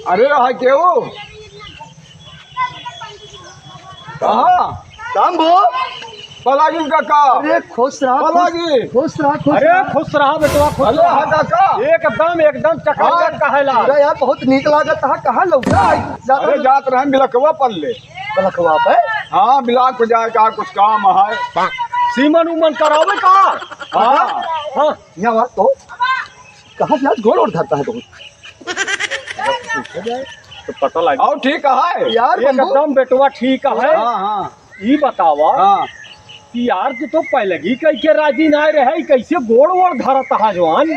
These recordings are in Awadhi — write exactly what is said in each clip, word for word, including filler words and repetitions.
अरे, हाय केहू? कहाँ? काम बो? पलागी काका। अरे, खुश रहा, खुश, पलागी। खुश रहा, खुश अरे, रहा। खुश रहा बेटवा, खुश अरे, रहा। हाँ काका। एकदम, एकदम चकाचक हाँ। कहेला। अरे यार, बहुत नीक लागत है। कहाँ लौटा है? जात अरे, रहे? जात रहे बिलकवा पर ले। बिलकवा पे? हाँ, बिलाक पे जाए का कुछ काम है। सीमन उमन करावे का? हाँ। हाँ। यहाँ बात तो कहाँ से आज गोड़ ओड़ धरता है बहुत? तो पता लगे। और ठीक है? यार, बम्बू। एकदम बेटवा ठीक है। हाँ, हाँ। ई बतावा हाँ। कि यार, तू तो पहले ही कह के राजी ना रहे, कैसे गोड़ ओड़ धरत हा जवान?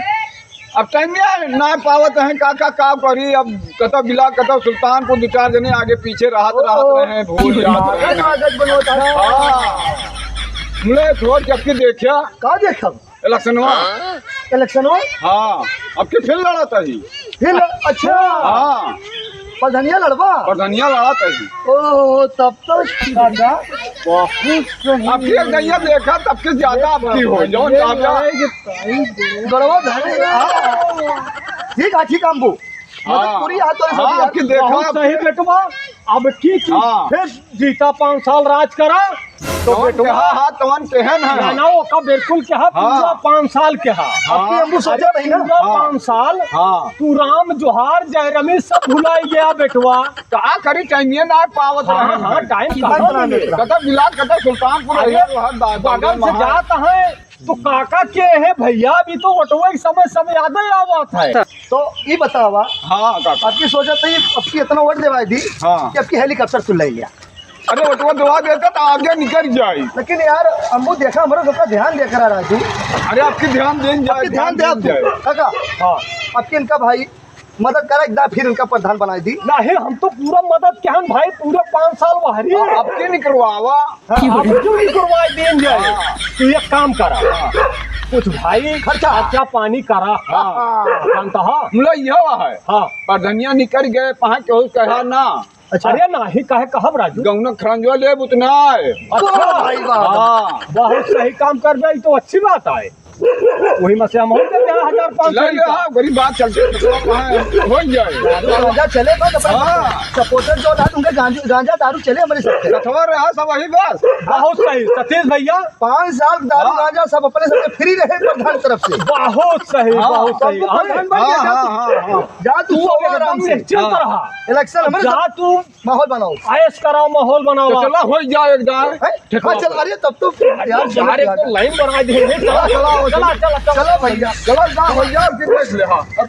अब टाइम ना, ना पावत है, का, का, का करी? अब कतौ बिला, कतौ सुल्तानपुर, दो चार जने आगे पीछे रहत, रहत ओ, रहे, भूल जात रहे। कागज बनवत है। हाँ। मुले एक रोज जबकि देखा। का देखा? इलेक्शनवा। इलेक्शनवा? हाँ, अब की फिर लड़त ही। फिर लड़-, अच्छा। हाँ। प्रधनिया लड़बा? प्रधनिया लड़त ही। ओहो, तब तो दादा, बहुत सही। अब फिर गैया देखा, तब की ज्यादा अब की हो, जौन ये ज्यादा। लड़ाई के ताई दे। गड़वा धरे, हाँ। ठीक है, ठीक है, अम्बू। हाँ। मतलब पूरी हाथ और हाँ, सब अब की देखा, बहुत अब सही बेटवा। अब की, की हाँ। फिर जीता पाँच साल राज करा, तो जौन बेटवा कहा, हाँ, तवन केहन है। ना, ना, ओका बिल्कुल कहा, हाँ। पूरा पाँच साल कहा। हाँ। अब की अम्बू सोचा अरे, नहीं ना। पूरा हाँ। पाँच साल, हाँ। तू राम जोहार, जय रमेश सब भुलाई गया बेटवा। का करी, टाइम ये ना पावत हाँ, रहे हाँ, हैं। टाइम कहाँ मिले? कतौ बिलाट, कतौ सुल्तानपुर अरे, है, वहाँ दा-, बगल से महाराज। जात है, तो काका के है भैया, अभी तो वोटवे के समय सब याद ही आवत है। तो ई बतावा, हाँ, काका। आपकी सोचा तो ये, आपकी इतना वोट देवाई दी हाँ। कि आपकी हेलीकॉप्टर खुल लिया। अरे, वोटवा देवा देता तो आगे निकल जाई। लेकिन यार, अम्बू देखा, हमारा सबका ध्यान देकर आ रहा है तू। अरे, आपकी ध्यान देन जाए, आपकी ध्यान दे आप देन जाए। काका, हाँ। आपकी इनका भाई मदद करा, एक दाव फिर इनका प्रधान बनाई दी। नहीं, हम तो पूरा मदद के हन भाई, पूरे पाँच साल वहरी। हाँ, अब के निकलवावा? हाँ, अब क्यों निकलवाई देन जाए? हाँ। तू एक काम करा। हाँ। कुछ भाई खर्चा। खर्चा पानी करा। हाँ। जानता हा? मुला यह है। हाँ। प्रधनिया निकल गए, पहाँ केहू कहा ना। अच्छा। अरे नाही, काहे कहब राजू? गौना खरंजवा लेब उतना है। अच्छा। वाह भाई वाह। हाँ। बहुत सही काम करबे, ई तो अच्छी बात है। वही में से हम हो जाए हजार पाँच सौ ले ले, रुपया। हाँ, गरीब बात चलते, हो जाए। दारू गांजा चले बस, अपने हाँ। सपोर्टर जो था, उनके गांजा, गांजा दारू चले हमारे सबके। कथवा रहा सब वही बस। बहुत सही, सतीश भैया। पाँच साल दारू हाँ। गांजा सब अपने सबके फ्री रहे प्रधान तरफ से। बहुत सही, हाँ। बहुत सही। सबको हाँ, प्रधान बन गया, हाँ, जा तू। हाँ, हाँ, हाँ। जा तू तू सो एकदम आराम से। निश्चिंत हाँ। रहा। इलेक्शन अब हमारे जा सब तू माहौल बनाओ। ऐश कराओ, माहौल बनाओ। तो चला, हो जाए एक दाए। हैं? हाँ, चल, अरे, तब तो फिर यार, यार, एक यार। तो लाइन बना दी है। चला, चला, चला, चला, चला। चला भैया। चला, जा, हो जाए, फिर देख ले, हाँ।